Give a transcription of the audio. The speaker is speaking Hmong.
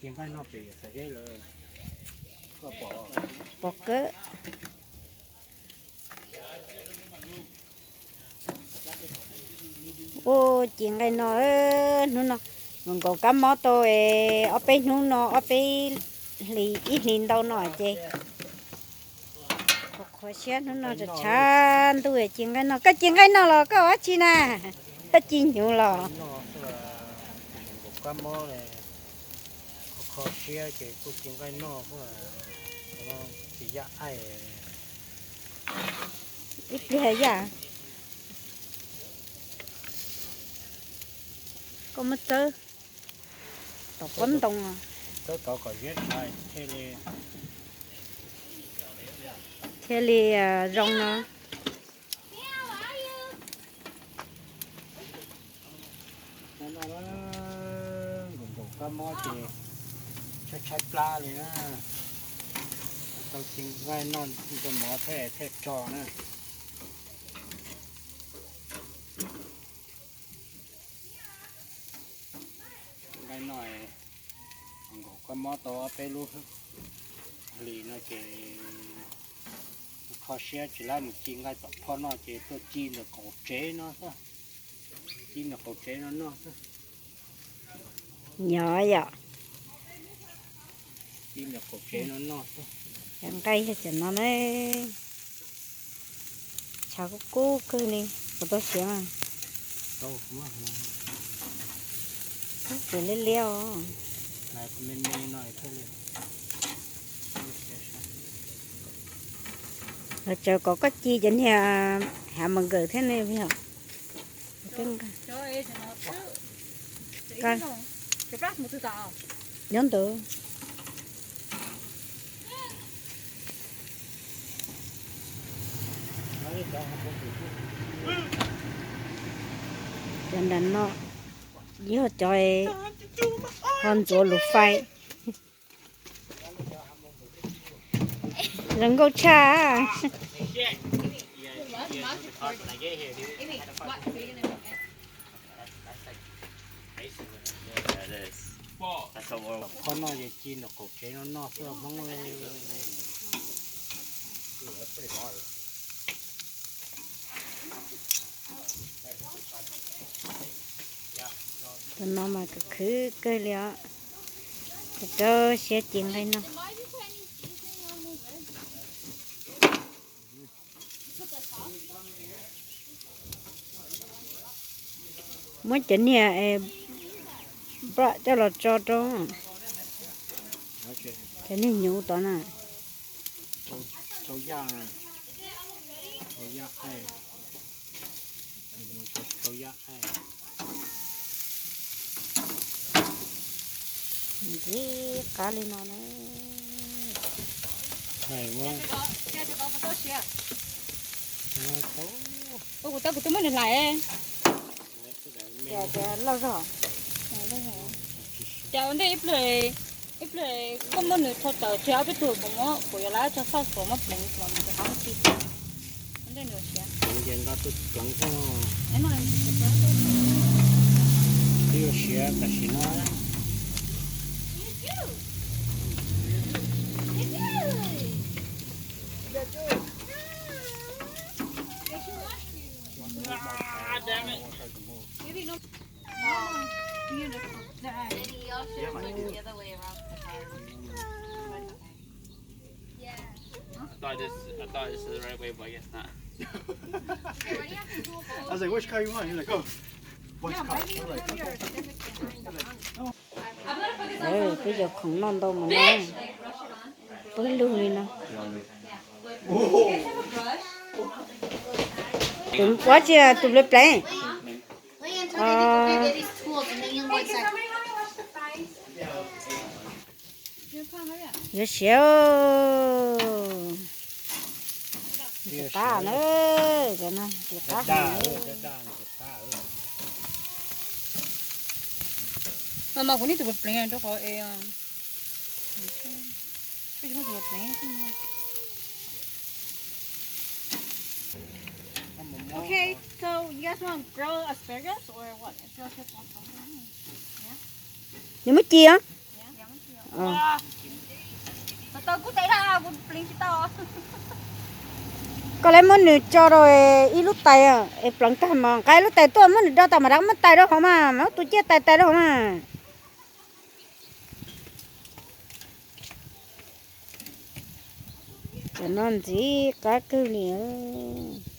Ci nqaij no pem Xav Zeb lawm. Pom kawg. Ua ci nqaij no, hnub no nkaus kab mob tau ob peb hnub no, ob peb hlis, ib hlis ntau no ces qhuav siab hnub no tshav ntuj ci nqaij no. Koj ci nqaij no los koj ua dab tsi na? Koj ci hnyuv los? Kab mob, kho siab ces kuj ci nqaij noj, ci yaj aij. Ib pliag yaj. Koj muab txawb tom pob ntoo, txawb tod kom ziab tshav thiaj li, thiaj li zoo no. Nkaus nkaus kab mob ces tshaib tshaib plab li na. Tau ci nqaij noj ntsej mov thiaj thiaj tso na. Nqaij noj, nkaus kab mob tau ob peb lub hlis no ces kho siab tsis laib mus ci nqaij tom phoj noj ces tuaj ci ntawm qaum tsev no xwb. Ci ntawm qaum tsev no noj xwb. Nyob yom. Ci ntawm qaum tsev no noj xwb. Cov nqaij yog cov no na. Tshav kub kub kawg li, kuv tau siav mas. Tau, kuv liab liab os. Los tsaws kom koj ci cov niag hav mus nkawm thiab ne. Nyob ntawd. Cov nram no yog cov ho ntxuav lus fais. Zoo nkauj tshaj. Phoj noj ces ci ntawm qaum tsev no noj xwb Hmoob. Tus no mas khwv khwv kawg li os. Rau siab ci nqaij noj. Muab cov niag npam coj los tso rau cov niag hnyuv tod na. Ntxim qab li no na. Ua kuv tab kuv twb muab nws hlais. Tias loj zog. Cas ua ntej ib pliag, ib pliag koj muab nws rho tawm tseg ob peb tug kuv muab kuv yuav lab tso sauce kuv muab pleev los mus rov qab muab ci. Ua ntej nws siav. Twb yuav siav tam sim no. I thought this, I thought this is the right way, but I guess not. I was like, "Which car you want?" He's like, "Oh, which car?" I'm like, Twb yog khoom noj ntau mus no, pawg lug li no. Tus ua tsi tus ple pleev. Yuav siav. Ntxim qab na, cov no ntxim qab heev. Mas mas kuv nij tus pleev rau qhov es, kuv nij tus pleev. Okay, so you guys want grilled asparagus or what? Grilled chicken or something? Yeah? Nws muab ci os. Yeah? Koj lawv muab nws tso rau ib lub tais es pleev tag mas nqa ib lub tais tuaj muab nws do tas mas rov muab tais rau hauv mas, muab tus ciaj tais tais rau hauv mas. Cov no ntxiv qab kawg li os.